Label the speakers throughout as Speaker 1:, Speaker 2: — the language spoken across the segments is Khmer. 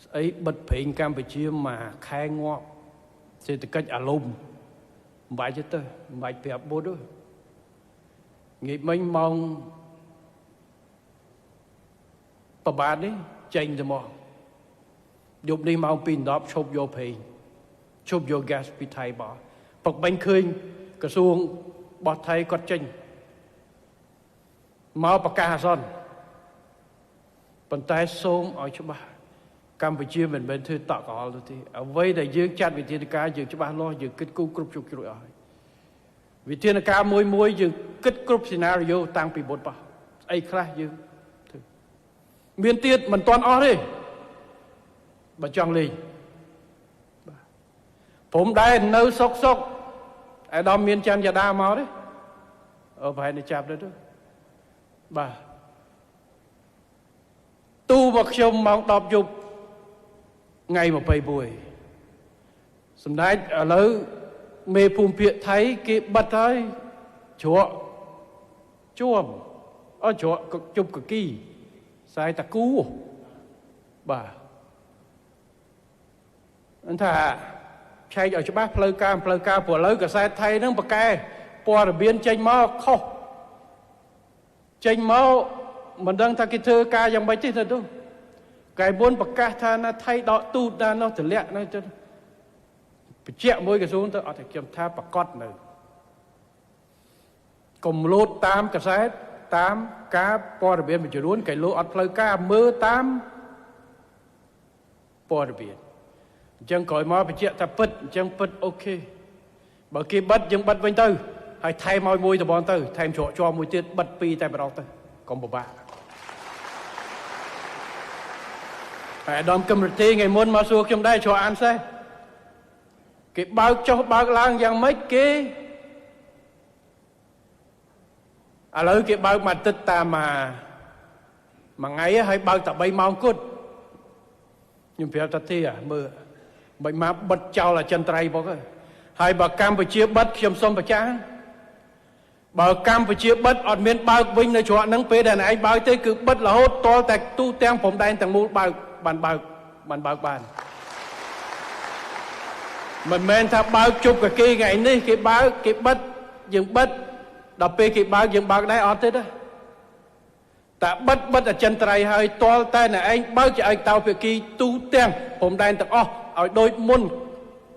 Speaker 1: ស្អីបិទប្រេងកម្ពុជាមួយខែងាប់សេដ្ឋកិច្ចអាលុំមិនបាច់ទេទៅមិនបាច់ប្រាប់បុត្រទេងាយមិញម៉ោងប្របាទនេះចេញទៅមកយប់នេះម៉ោង2:10ឈប់យកប្រេងឈប់យកហ្គាសពីថៃបោះពឹកបាញ់ឃើញក្រសួងរបស់ថៃគាត់ចេញមកប្រកាសអាសន្នប៉ុន្តែសូមឲ្យច្បាស់កម្ពុជាមិនមែនធ្វើតក់កលទេអ្វីដែលយើងចាត់វិធានការយើងច្បាស់លាស់យើងគិតគូរគ្រប់ជ្រុងជ្រោយអស់ហើយវិធានការមួយមួយយើងគិតគ្រប់សេណារីយ៉ូតាំងពីមុនបោះស្អីខ្លះយើងធ្វើមានទៀតមិនទាន់អស់ទេបើចង់លេងបាទព្រំដែរនៅសុកសុកឯដល់មានច័ន្ទយ៉ាដាមកទេអូប្រហែលនេះចាប់ទៅបាទទូមកខ្ញុំម៉ោង10យប់ថ្ងៃ21សម្ដេចឥឡូវមេភូមិភាគថៃគេបិទហើយជ្រក់ជួមអត់ជ្រក់ជប់កគីខ្សែតាគូបាទអញ្ថាឆែកឲ្យច្បាស់ផ្លូវការផ្លូវការព្រោះឥឡូវកាសែតថៃហ្នឹងប្រកែព័ត៌មានចេញមកខុសចេញមកមិនដឹងថាគេធ្វើការយ៉ាងម៉េចទេទៅទៅកែមុនប្រកាសថាណាថៃដកទូតណានោះតម្លាក់នោះទៅបញ្ជាក់មួយក្រសួងទៅអត់តែខ្ញុំថាប្រកាសនៅកុំលោតតាមកសែតតាមការព័ត៌មានមួយចំនួនកែលោអត់ផ្លូវការមើលតាមព័ត៌មានអញ្ចឹងក្រោយមកបញ្ជាក់ថាពិតអញ្ចឹងពិតអូខេបើគេបិទយើងបិទវិញទៅហើយថែមឲ្យមួយត្បងទៅថែមជ្រក់ជាប់មួយទៀតបិទពីរតែម្ដងទៅកុំពិបាកហើយអាដាមកឹមរទេថ្ងៃមុនមកសួរខ្ញុំដែរជ្រក់អានសេះគេបើកចុះបើកឡើងយ៉ាងម៉េចគេឥឡូវគេបើកមួយអាទិត្យតាមមួយថ្ងៃហើយបើកតែ3ម៉ោងគត់ខ្ញុំប្រាប់ថាទេមើលមិនមកបិទចោលអចិន្ត្រៃយ៍មកហើយបើកម្ពុជាបិទខ្ញុំសូមបញ្ជាក់បើកម្ពុជាបិទអត់មានបើកវិញនៅជ្រក់ហ្នឹងពេលដែលឯងបើកទេគឺបិទរហូតទាល់តែទូទាំងព្រំដែនទាំងមូលបើកបានបើកបានបើកបានមិនមែនថាបើកជប់កគេថ្ងៃនេះគេបើកគេបិទយើងបិទដល់ពេលគេបើកយើងបើកដែរអត់ទេណាតែបិទបិទអចិន្ត្រៃយ៍ហើយទាល់តែអ្នកឯងបើកជាឯកតោភាគីទូទាំងព្រំដែនទាំងអស់ឲ្យដូចមុន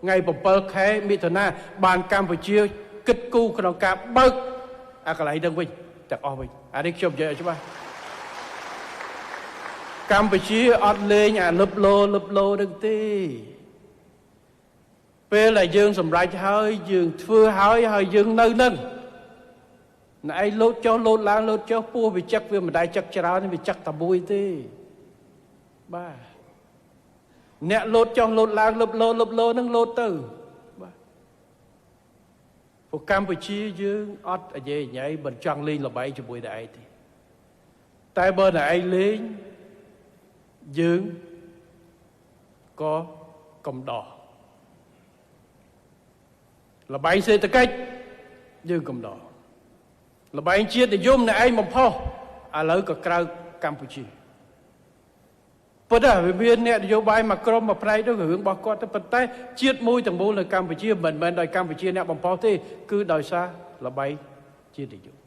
Speaker 1: ថ្ងៃ7ខែមិថុនាបានកម្ពុជាគិតគូរក្នុងការបើកអាកន្លែងហ្នឹងវិញទាំងអស់វិញអានេះខ្ញុំនិយាយឲ្យច្បាស់កម្ពុជាអត់លេងអាលឹបលោលឹបលោនឹងទេពេលដែលយើងសម្រេចហើយយើងធ្វើហើយហើយយើងនៅនឹងណែឯងលោតចុះលោតឡើងលោតចុះពោះវាចឹកវាមិនដែលចឹកច្រើនវាចឹកតែមួយទេបាទអ្នកលោតចុះលោតឡើងលឹបលោលឹបលោនឹងលោតទៅបាទព្រោះកម្ពុជាយើងអត់អញញ៉ៃមិនចង់លេងល្បែងជាមួយតែឯងទេតែបើតែឯងលេងយើងក៏កំដរល្បែងសេដ្ឋកិច្ចយើងកំដរល្បែងជាតិនិយមអ្នកឯងបំផុសឥឡូវក៏ក្រៅកម្ពុជាប៉ុន្តែវាមានអ្នកនយោបាយមួយក្រុមមួយផ្នែកទៅរឿងរបស់គាត់ទៅប៉ុន្តែជាតិមួយទាំងមូលនៅកម្ពុជាមិនមែនដោយកម្ពុជាអ្នកបំផុសទេគឺដោយសារល្បែងជាតិនិយម